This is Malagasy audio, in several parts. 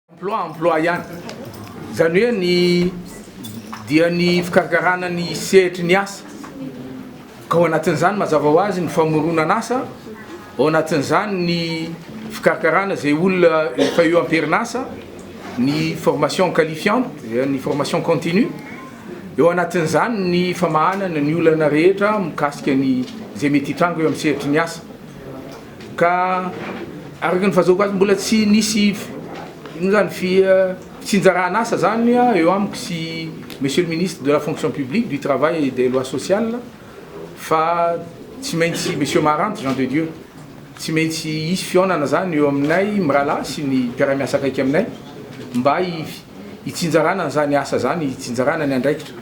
Emploi, emploi ihany. Izany hoe ny dia ny fikarakarana ny sehatry ny asa. Ka ao anatin'izany mazava ho azy ny famoronana asa, ao anatin'izany ny fikarakarana izay olona efa eo am-perinasa, ny formation qualifiante, ny formation continue, eo anatin'izany ny famahanana ny olana rehetra mikasika ny izay mety hitranga eo amin'ny sehatry ny asa. Ka araka ny fahazoako azy mbola tsy nisy inona zany fitsinjarana asa zany eo amiko sy monsieur le ministre de la fonction publique, du travail et des lois sociales fa tsy maintsy monsieur Maranty Jean de Dieu tsy maintsy hisy fihaonana zany eo aminay mirahalahy sy ny mpiara-miasa akaiky aminay mba hitsinjarana an'izany asa zany, hitsinjarana ny andraikitra.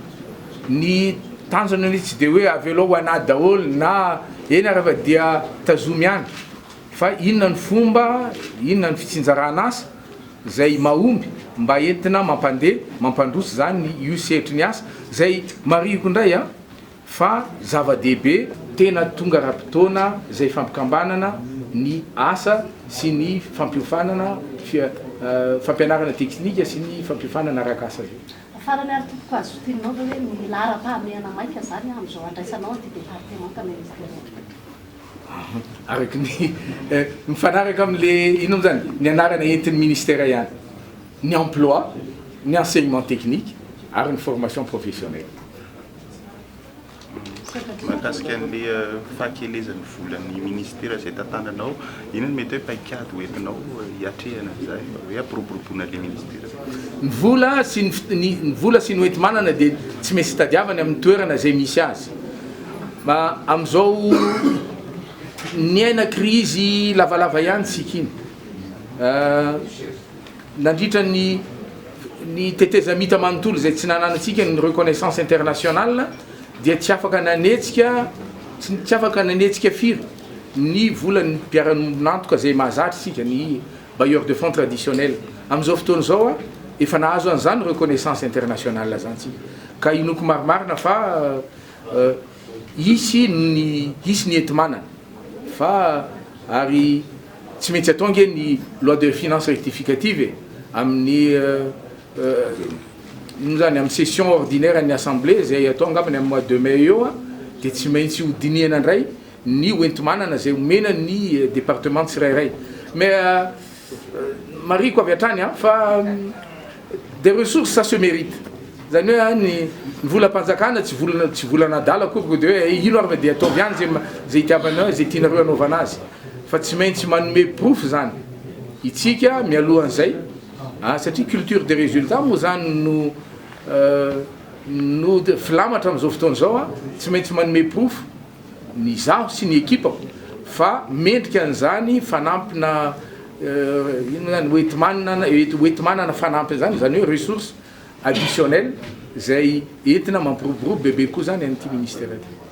Ny tanjona anie tsy dia hoe avelao ho anah daholo na eny ary fa dia tazomy ihany fa inona ny fomba, inona ny fitsinjarana asa izay mahomby mba entina mampandeha, mampandroso izany io sehatry ny asa izay marihiko indray an! Fa zava-dehibe tena tonga ara-potoana izay fampikambanana ny asa sy ny fampiofanana fampianarana teknika sy ny fampiofanana arak'asa izay. Farany ary tompoko azo tianao ve hoe ny laharam-pahamehana maika izany amin'izao andraisanao an'ity departemanta ministera ity? Araka ny mifanaraka amin'le inona moa izany ny anarana entin'ny ministera ihany, ny emploi, ny enseignement technique ary ny formation professionnelle. Mahakasika an'ilay fahakelezan'ny volan'ny minisitera izay tantananao, inona no mety hoe paikady hoentinao hiatrehana an'izay mba hoe hampiroboroboana ilay minisitera? Ny vola sy ny ny vola sy ny hoenti-manana dia tsy maintsy tadiavana amin'ny toerana izay misy azy. Mba amin'izao niaina krizy lavalava ihany isika iny. Nandritra ny ny tetezamita manontolo izay tsy nananantsika ny reconnaissance internationale dia tsy afaka nanetsika tsy afaka nanetsika firy ny volan'ny mpiara-miombon'antoka izay mahazatra isika, ny bailleurs de fonds traditionnels. Amin'izao fotoana izao efa nahazo an'izany reconnaissance internationale izany isika ka inoako marimarina fa hisy ny hisy ny enti-manana fa ary Tsy maintsy atao ange ny loi de finance rectificative e, amin'ny inona zany, amin'ny session ordinaire an'ny assemblée izay atao angambany amin'ny mois de mai eo a, dia tsy maintsy ho dinihana indray ny hoenti-manana izay omena ny département tsirairay. Mais marihiko avy hatrany a, fa des ressources ça se mérite, zany hoe ny volam-panjakana tsy vola tsy volan'adala akory ko dia hoe ino ary fa dia ataovy ihany zay zay itiavanao zay tianareo anaovana azy. Fa tsy maintsy manome porofo zany itsika mialohan'izay a, satria culture des résultats moa zany no no filamatra amin'izao fotoana izao a, tsy maintsy manome porofo ny izaho sy ny ekipako fa mendrika an'izany fanampina inona zany hoenti-manana hoenti-manana fanampiny zany, izany hoe ressource additionnelle izay entina mampiroborobo bebe kokoa zany an'ity ministère ity.